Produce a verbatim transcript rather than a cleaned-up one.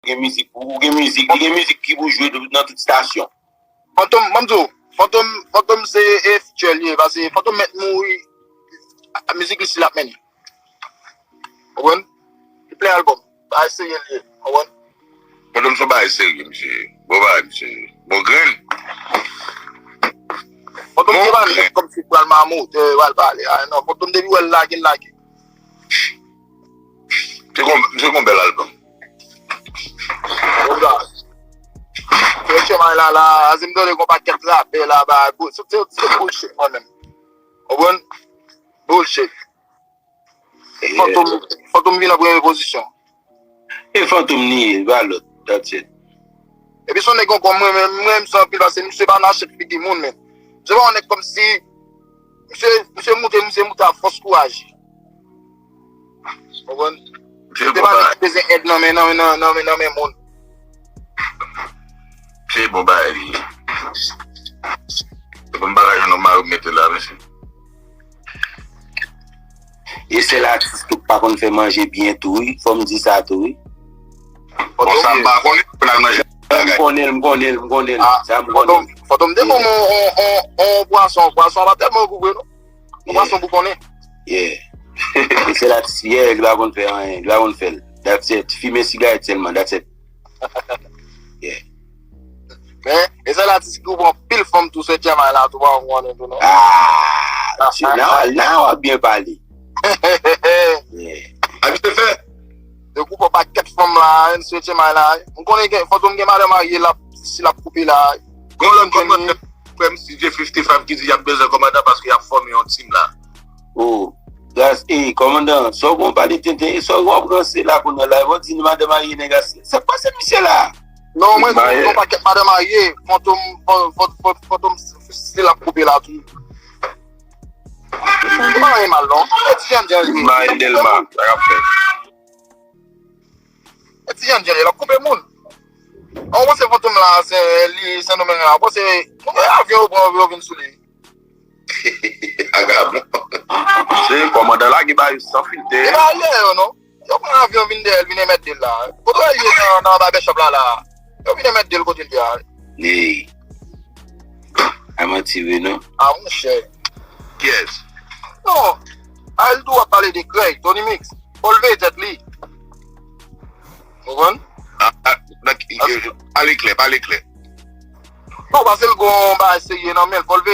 gen mizik pou, ou gen mizik, li gen mizik ki pou jwe nan tout stasyon. Fantom, ban m di w, Fantom, Fantom se e future li ye, paske Fantom mèt mouri, a, mizik li si l ap mennen. Ou konprann? Li plen albòm, bagay serye li ye, ou konprann? Fantom se yon bagay serye, misye. Bon bagay, misye. Bon grenn. Fantom se pa nèg kòmsi pral mamote, pral pale. Ah, non, Fantom depi w wè l lage, l lage. Se kon, se kon bèl albòm. Bon bagay. Se chemen la, la, Azim tande gon pakèt rapè la, ba, se, se, se bullshit, mwen menm. Ou konprann? Bullshit. Fantom, Fantom vin an premye pozisyon. E Fantom li ye, li pa lòt. That's it. Epi se yon nèg ankò mwen, mwen, mwen renmen sa anpil, paske misye pa nan achèt figi moun, men. Se pa yon nèg kòmsi, misye, misye moute, misye moute a fòs kouraj. Ou konprann? Se te pa nèg ki bezwen èd nan men, nan men, nan, nan men, nan men moun. Se bon bagay li ye. Se bon bagay yon nonm mari mete la, mesye. E sèl atis tou k pa konn fè manje byen tou, wi. Fò m di sa tou, wi. Bon, sa m pa konnen, pou n al manje. M konnen l, m konnen l, m konnen l. Ah, sa m konnen. Fantom, Fantom te konn on, on, on, on pwason, pwason pa tèlman gou vre, non. On pwason pou konnen. Yeah. E sèl atis, yeah, li pa konn fè anyen, li pa konn fè l. That's it. Fimen sigarèt sèlman, that's it. Yeah. Men, e sèl atis ki koupe anpil fanm tou, se Jermaine la, tou pa konnen tou, non. Ah, se nan, nan w ap byen pale. Yeah. A misye fè? Yo koupe yon pakèt fanm la, se Jermaine la. M konnen gen, Fantom gen madan marye, l ap, si l ap koupe la. Gon lòt kòmantè, frè m, si J fifty five ki di y ap bezwen kòmandan paske y ap fòme yon team la. Oh, gras, e, kòmandan, sa w gon pale tenten, e sa w ap ranse la kounye la, w di madan marye nèg a, sa k pase misye la? Non, mwen di yon pakèt madan marye, Fantom, Fan-, Fan-, Fan-, Fantom, si l ap koupe la tou. Se pa anyen mal, non. E ti jènjan li ye. Marie Delma, sa k ap fèt? E ti jènjan li ye, l ap koupe moun. An, w panse Fantom la, se li, Sendomeng la, w panse, avyon yo pran, yo vin sou li. Vagabon. Se kòmandan lage ba yo san filtè. E pa lè yo, non. Yo pran avyon vin dèyè l, vin enmède l la. Kote w ye nan, nan barbechòp la, la? Yo vin enmède l kote l ye a. Hey. A manti vre, non? A, monchè. Kiyès? Non. A, l tou ap pale de Krèy, Tony Mix. Fò l veye tèt li. Ou konprann? A, a, nan ki, pale klè, pale klè. Non, paske l gon bagay serye nan men l, fò l veye